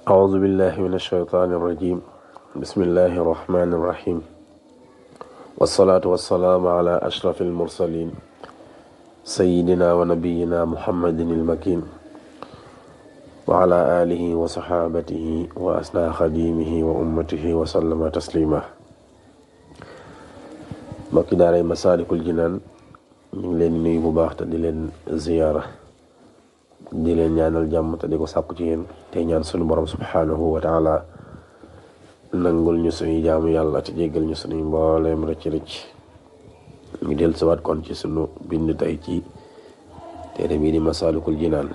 أعوذ بالله من الشيطان الرجيم بسم الله الرحمن الرحيم والصلاة والسلام على أشرف المرسلين سيدنا ونبينا محمد المكين وعلى آله وصحابته وأسنى خديمه وأمته وسلم تسليما mbokki daaray Masaalikul Jinaan ñu ngi leen nuyu bu baax te di leen ziyaara di leen ñaanal jàmm te di ko sàkku ci yéen te ñaan sunu borom subhanahu wa taala nangul ñu suñuy jaamu yàlla te jéggal ñu suñuy mbooleem rëcc-rëcc ñu del siwaat kon ci sunu bind tey ci téere bii di Masaalikul Jinaan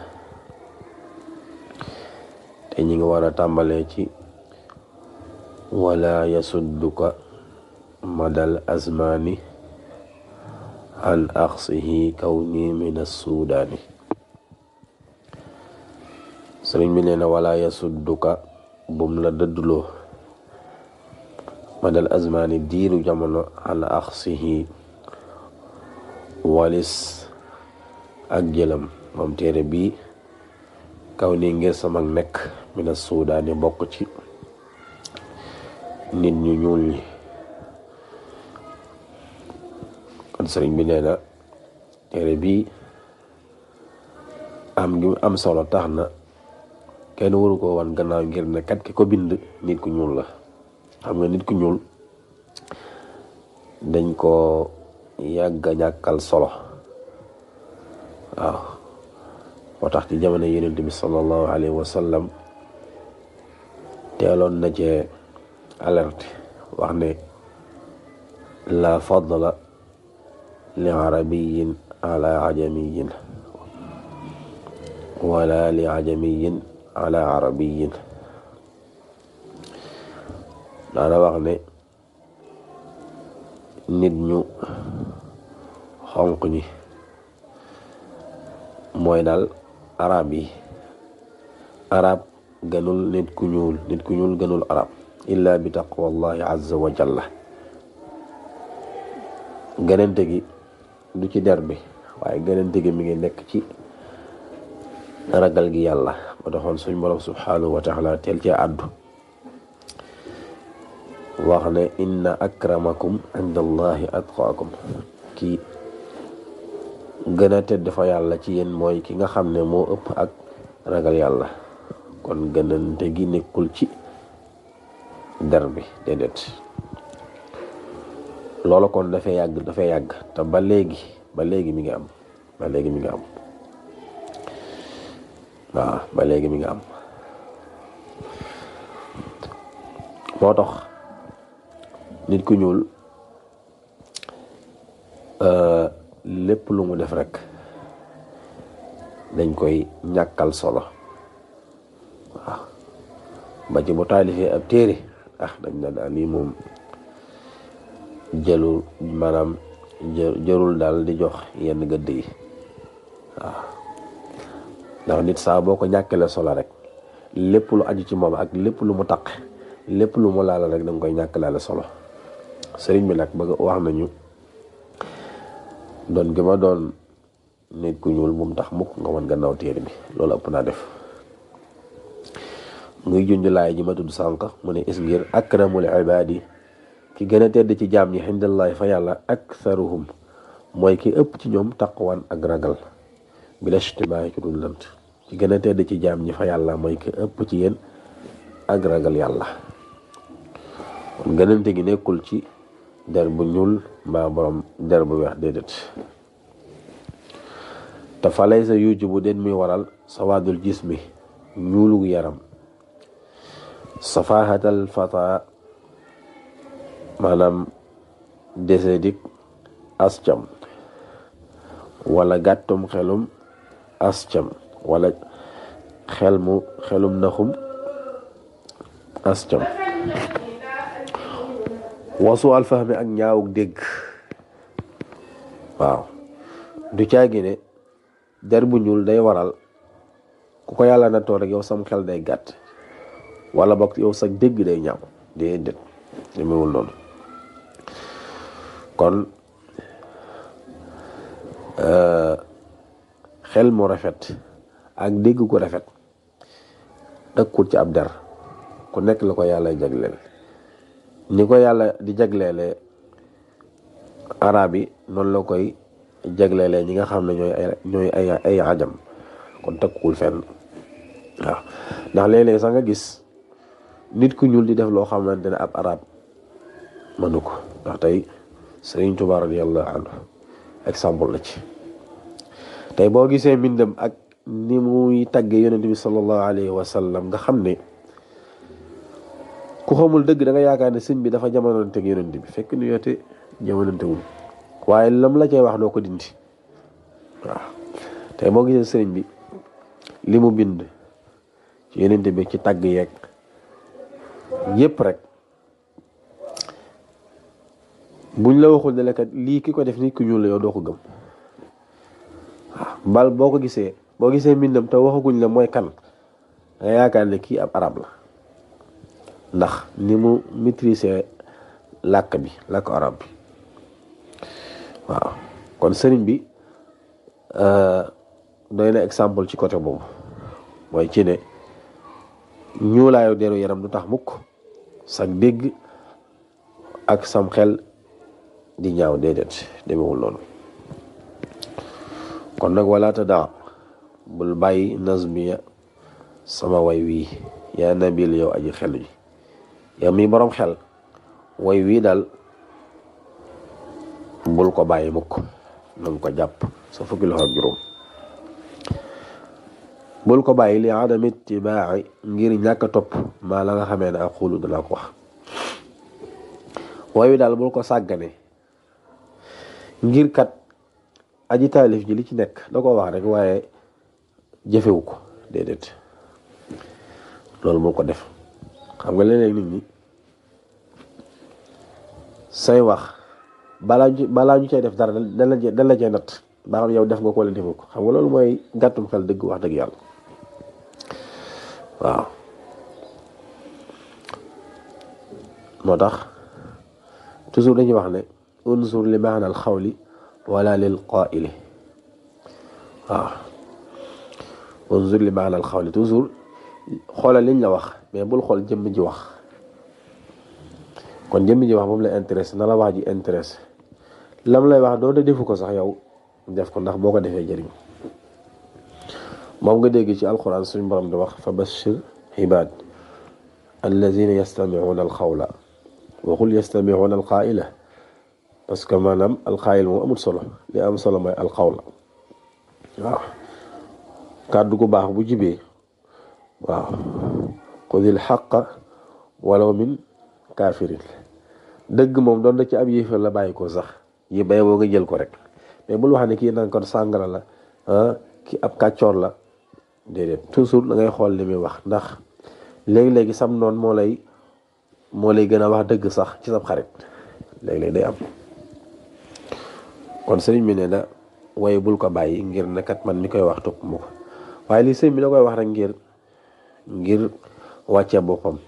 te ñi ngi war a tàmbalee ci wala yasudduka madal azmaani an aqsihi kawni min assudaani sëriñ bi nee na wala yasudduka bum la dëdduloo madal azmaani diiru jamono an aqsihi walis ak jëlam moom téere bii kaw ni ngir sama nekk min assudaani bokk ci nit ñu ñuul ñi kon sëriñ bi nee na téere bii am gi am solo tax na kenn waru ko wan gannaaw ngir ne kat ki ko bind nit ku ñuul la. xam nga nit ku ñuul dañ ko yàgga ñàkkal solo waaw moo tax ci jamono yonent bi sallallahu alayhi wa sallam teeloon na cee alerte wax ne la fadla li arabiyin ala ajamiyin wala li ajamiyin ala arabiyin daana wax ne nit ñu xonq ñi mooy daal arab yi arab gënul nit ku ñuul gënul arab illa bi taqwallahi azza wa jalla gënante gi du ci der bi waaye gënante gi mi ngi nekk ci ragal gi yàlla ba taxoon suñ borom subhanahu wa taala teel cee àddu wax ne inna akramakum inda allahi atqaakum ki gën a tedd fa yàlla ci yéen mooy ki nga xam ne moo ëpp ak ragal yàlla kon gënante gi nekkul ci der bi déedéet loolu kon dafay yàgg te ba léegi mi ngi am waaw ba léegi mi ngi am moo tax nit ku ñuul lépp lu mu def rek dañ koy ñàkkal solo waaw ba ci bu taalifee ab téere dañ na daal lii moom jërul daal di jox yenn gëdd yi waaw ndax nit saa boo ko ñàkkale solo rek lépp lu aju ci moom ak lépp lu mu taq lépp lu mu laal rek da nga koy ñàkkalaale solo sëriñ bi nag bëgg wax nañu doon gi ma doon nit ku ñuul bu mu tax mukk nga wan gannaaw téere bi loolu ëpp naa def muy junj laay ji ma tudd sànq mu ne is ngir akramul ibaadi ki gën a tedd ci jaam ñi xindallahi fa yàlla aktharuhum mooy ki ëpp ci ñoom taqwan ak ragal bi la ishtibaay ci dul lënt ki gën a tedd ci jaam ñi fa yàlla mooy ki ëpp ci yéen ak ragal yàlla kon gënante gi nekkul ci der bu ñuul mbaa borom der bu weex déedéet te falay sa yuuju bu den muy waral sawaadul jismi ñuulugu yaram safahatal fata maanaam desedik ascam wala gàttum xelum ascam wala xelum naxum ascam wasu alfahmi ak ñaawuk dégg waaw du caagi ne der bu ñuul day waral ku ko yàlla na toog rek yow sam xel day gàtt wala bokk yow sa dégg day ñaaw déedéet demewul noonu kon xel mu rafet ak dégg ko rafet dëkkul ci ab der ku nekk la ko yàlla jagleel ni ko yàlla di jagleele arab yi noonu la koy jagleele ñi nga xam ne ñooy ay ajam kon takkuwul fenn waaw ndax léeg-léeg sax nga gis nit ku ñuul di def loo xamante ne ab arab mënu ko ndax tey Sëriñ Tuubaa radiyallahu anhu exemple la ci tey boo gisee mbindam ak ni muy tàggee yonent bi sallallahu alayhi wa sallam nga xam ne ku xamul dëgg da nga yaakaar ne sëñ bi dafa jamonoonte ak yonent bi fekk ni yoote jamonoonte wul waaye lam la cay wax doo ko dindi waaw tey boo gisee sëriñ bi li mu bind ci yonent bi ci tàgg yeeg yépp rek buñ la waxul ne la kat lii ki ko def nit ku ñuul la yow doo ko gëm waaw bal boo gisee mbindam te waxaguñ la mooy kan nga yaakaar ne kii ab arab la ndax ni mu maîtriser làkk arab bi waaw kon sëriñ bi doy na exemple ci côté boobu mooy ci ne ñuulaayu deru yaram du tax mukk sa dégg ak sam xel di ñaaw déedéet demewul noonu kon nag wala tadaa bul bàyyi nazmiya sama way wii yaa nabil yow aji xel bi yow mi boroom xel way wii daal bul ko bàyyi mukk nanga ko jàpp sa fukki loxo ak juróom bul ko bàyyi li adam ittibaa'i ngir ñàkk a topp maa la nga xamee ne ak xulu danaa ko wax way wi daal bul ko sàggane ngir kat aji taalif ji li ci nekk da ko wax rek waaye jëfewu ko déedéet loolu bul ko def xam nga léeg-léeg nit ñi say wax balaa ñu cay def dara dan la cay natt ba xam yow def nga ko wala defu ko xam nga loolu mooy gàttum xel dëgg wax dëgg yàlla waaw moo tax toujours dañuy wax ne unsur li maana al xawli wala lil qaili waaw unsur li maana al xawli toujours xoolal liñ la wax mais bul xool jëmm ji wax kon jëmm ji wax moom la intéressé na la wax ji intéressé lam lay wax doo de defu ko sax yow def ko ndax boo ko defee jëriñ moom nga dégg ci alquran suñu borom di wax fa bashir ibad allazina yastamiuna alqawla waxul yastamiuna alqaila parce que maanaam alqail moom amul solo li am solo mooy alqawla waaw kàddu gu baax bu jibee waaw xudil xaqa walaw min kaafirin dëgg moom doon na ci ab yéefar la bàyyi ko sax yi bay boo nga jël ko rek mais bul wax ne kii naan ko sàngara la ki ab kàccoor la déedéet toujours da ngay xool li muy wax ndax léegi-léegi sam noonu moo lay gën a wax dëgg sax ci sab xarit léegi-léegi day am kon sëriñ bi ne na waaye bul ko bàyyi ngir nekkat man mi koy wax topp mu ko waaye li sëriñ bi da koy wax rek ngir wàccee boppam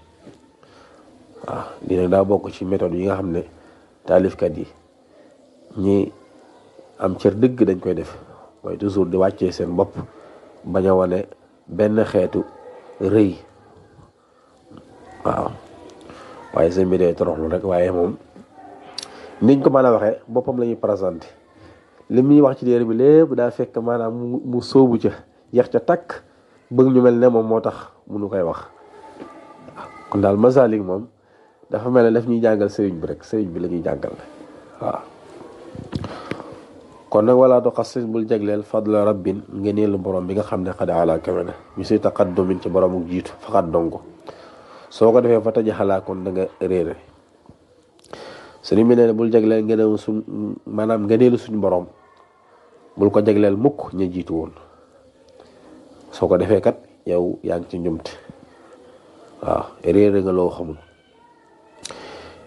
waaw lii nag daa bokk ci méthode yi nga xam ne taalifkat yi ñi am cër dëgg dañ koy def mooy toujours di wàccee seen bopp bañ a wane benn xeetu rëy waaw waaye seen bi dee toroxlu rek waaye moom niñ ko mën a waxee boppam la ñuy présenté li muy wax ci téere bi lépp daa fekk maanaam mu sóobu ca yeex ca takk bëgg ñu mel ne moom moo tax munu koy wax kon daal Masalik moom dafa mel ne daf ñuy jàngal sëriñ bi rek sëriñ bi la ñuy jàngal waaw kon nag wala tuxassis bul jagleel fadla rabbin ngeneelu borom bi nga xam ne xad ala kawe na mi si taqaddumin ci boromuk jiitu faxat dongo soo ko defee fa taji xalaa kon da nga réere sëriñ bi nee na bul jagleel ngeneelu suñu borom bul ko jagleel mukk ña jiitu woon soo ko defee kat yow yaa ngi ci njumte waaw réere nga loo xamul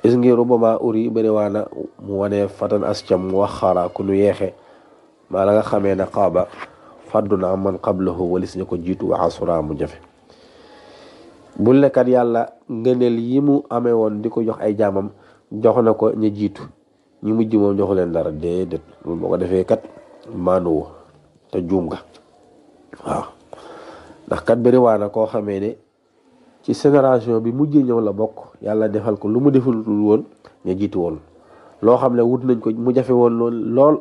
is ngi rubama uri bëri waana mu wane fatan ascam mu wax xara ku nu yeexe maa la nga xamee ne xaaba faddu na man qablahu walis ñu ko jiitu wa asura mu jafe bul nekkat yàlla ngëneel yi mu amee woon di ko jox ay jaamam jox na ko ñu jiitu ñu mujj moom joxu leen dara déedéet loolu boo ko defee kat maanuwu te juum nga waaw ndax kat bëri waana koo xamee ne ci génération bi mujjee ñëw la bokk yàlla defal ko lu mu deful woon ña jiitu woon loo xam ne wut nañ ko mu jafe woon lool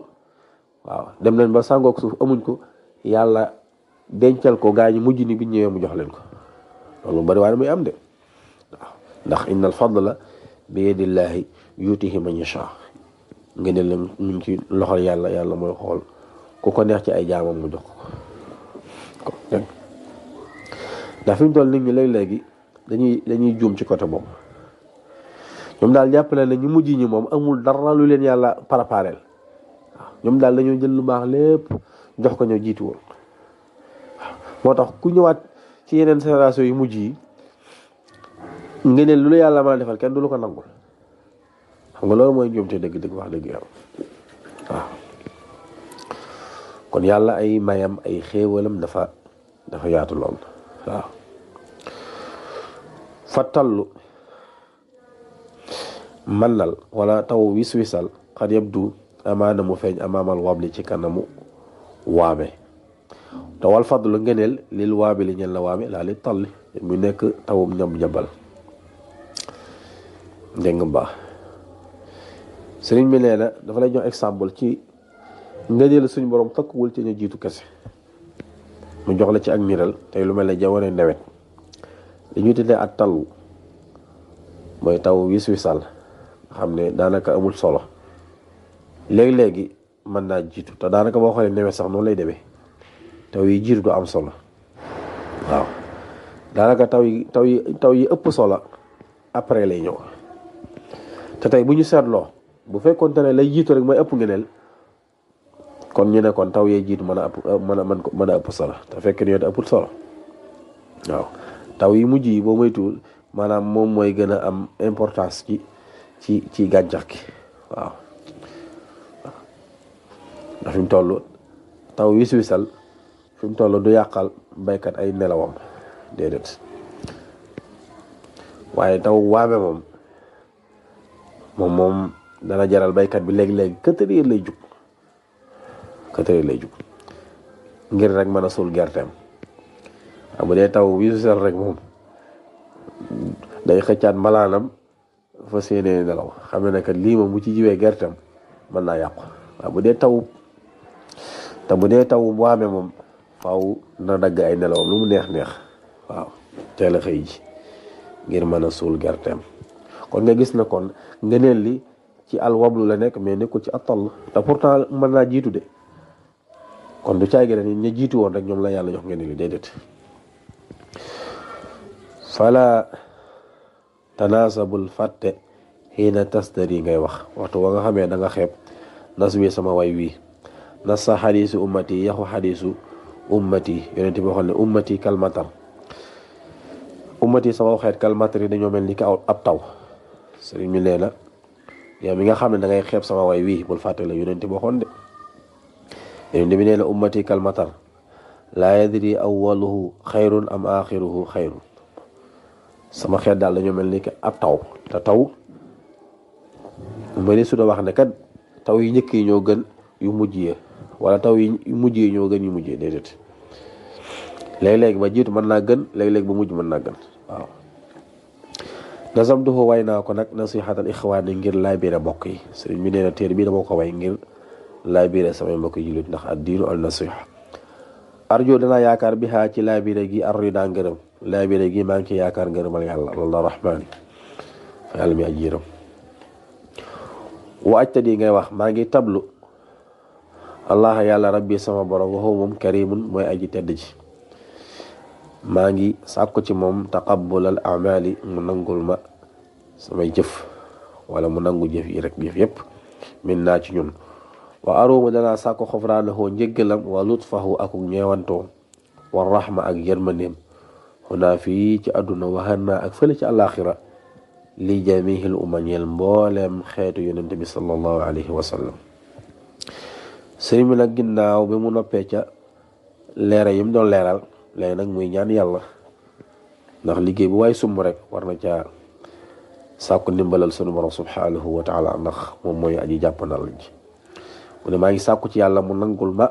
waaw dem nañ ba sàngook suuf amuñ ko yàlla dencal ko gaa ñi mujj ni bi ñëwee mu jox leen ko loolu bari waaye muy am de waaw ndax inna al fadla bi yadillahi yutihi man yasha nga ne la mu ngi ci loxol yàlla yàlla mooy xool ku ko neex ci ay jaamam mu jox ko ndax fi mu toll nit ñi léeg-léegi dañuy juum ci côté boobu ñoom daal jàppale na ñu mujj ñi moom amul dara lu leen yàlla préparé waaw ñoom daal dañoo jël lu baax lépp jox ko ñoo jiitu woon moo tax ku ñëwaat ci yeneen génération yu mujj yi nga ne lu la yàlla mën a defal kenn du lu ko nangul xam nga loolu mooy njuumte dëgg-dëgg wax dëgg yàlla waaw kon yàlla ay mayam ay xéewalam dafa yaatu lool waaw fa tallu mannal wala taw wis-wisal xad yabdu amaana mu feeñ amaamal wabli ci kanamu waame te wal fadlu ngëneel lil waabi li ñen la waame laa li talli mu nekk tawum ñab-ñabal dégg nga baax sëriñ bi nee na dafa lay jox exemple ci ngëneel suñu borom takkuwul ci ñu jiitu kese mu jox la ci ak niral tey lu mel ne jamono nawet li ñu tuddee ak tallu mooy taw wis-wisal xam ne daanaka amul solo léegi-léegi mën naa jiitu te daanaka boo xoolee nawet sax noonu lay demee taw yi jiitu du am solo waaw daanaka taw yi ëpp solo après lay ñëw te tey bu ñu seetloo bu fekkoon te ne lay jiitu rek mooy ëpp ngëneel kon ñu ne kon taw yee jiitu mën a ëpp solo te fekk ni ëppul solo waaw taw yi mujj yi boo moytuwul maanaam moom mooy gën a am importance ci gàncax gi waaw ndax fi mu toll taw wis-wisal fi mu toll du yàqal baykat ay nelawam déedéet waaye taw waame moom dana jaral baykat bi léegi-léegi 4 heures lay jug ngir rek mën a suul gerteem waaw bu dee taw wis-wisal rek moom day xëccaat mbalaanam fa séenee nelaw xam ne kat lii moom bu ci jiwee gerteem mën naa yàqu waaw bu dee taw waame moom faaw na dagg ay nelawam lu mu neex waaw teel a xëy ji ngir mën a suul gerteem kon nga gis na kon ngëneel li ci al wablu la nekk mais nekkul ci attal te pourtant mën naa jiitu de kon du caagi ne ña jiitu woon rek ñoom la yàlla jox ngëneel li déedéet fala tanasabul fàtte xiina tasdari ngay wax waxtu wa nga xamee da nga xeeb nas wi sama way wii nas sa xadiisu ummati yaxu xadiisu ummati yonent bi waxoon ne ummati kalmatar ummati sama xeet kalmatar yi dañoo mel ni ki ab taw sëriñ mi nee na yow mi nga xam ne da ngay xeeb sama way wii bul fàtte la yonent bi waxoon de yonent bi nee na ummati kalmatar laa yadri awwaluhu xayrun am axiruhu xayrun sama xeet daal dañoo mel ni ki ab taw te taw ma ne su da wax ne kat taw yi njëkk yi ñoo gën yu mujj yi wala taw yi mujj yi ñoo gën yu mujj yi déedéet léeg-léeg ba jiitu mën naa gën léeg-léeg ba mujj mën naa gën waaw nasamtuhu way naa ko nag nasihatal ixwaani ngir laay biire mbokk yi sëriñ bi nee na téere bi dama ko way ngir laay biire samay mbokk yi jullit ndax ad diinu al nasiha arjo danaa yaakaar bi xaa ci laay biire gi arrida ngërëm laay biire gi maa ngi ci yaakaar ngërëmal yàlla loolu rahmaani fa yàlla mi aji yërëm wa ajtadi ngay wax maa ngi tablu allah yàlla rabbi sama borom waxu moom karimun mooy aji tedd ji maa ngi sàkku ci moom taqabbulal amali mu nangul ma samay jëf wala mu nangu jëf yi rek jëf yépp min naa ci ñun wa aruuma danaa sàkku xufraanahu njëggalam wa lutfahu akuk ñeewantoo wa rahma ak yërmandeem xunaa fii ci àdduna waxan naa ak fële ci àllaaxira li jamihil umma ñeel mbooleem xeetu yonente bi sallallahu alayhi wa sallam sëriñ bi nag ginnaaw bi mu noppee ca leera yi mu doon leeral léegi nag muy ñaan yàlla ndax liggéey bu waay sumb rek war na caa sàkku ndimbalal sunu borom subhanahu wa taala ndax moom mooy aji jàppandal ji mu ne maa ngi sàkku ci yàlla mu nangul ma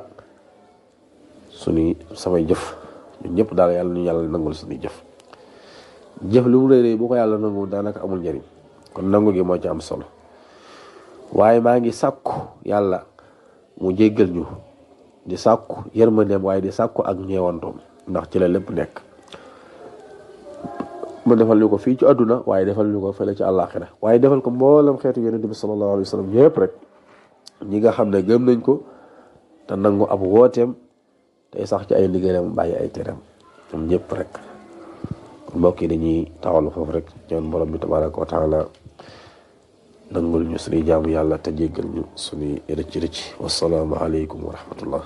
samay jëf ñun ñëpp daal yàlla ñu yàlla nangul suñuy jëf jëf lu mu rëy bu ko yàlla nangu daanaka amul njëriñ kon nangu gi moo ci am solo waaye maa ngi sàkku yàlla mu jéggal ñu di sàkku yërmandeem waaye di sàkku ak ñeewantoom ndax ci la lépp nekk mu defal ñu ko fii ci àdduna waaye defal ñu ko fële ci àllaaxira waaye defal ko mboolem xeetu yonent bi sallallahu alayhi wa sallam ñëpp rek ñi nga xam ne gëm nañ ko te nangu ab wooteem tey sax ci ay ndigalam bàyyi ay teram ñoom ñëpp rek mbokk yi dañuy taxawlu foofu rek ñaan borom bi tabaraka wa taala nangul ñu suñuy jaamu yàlla te jéggal ñu suñuy rëcc rëcc wasalaamu aleykum wa rahmatullah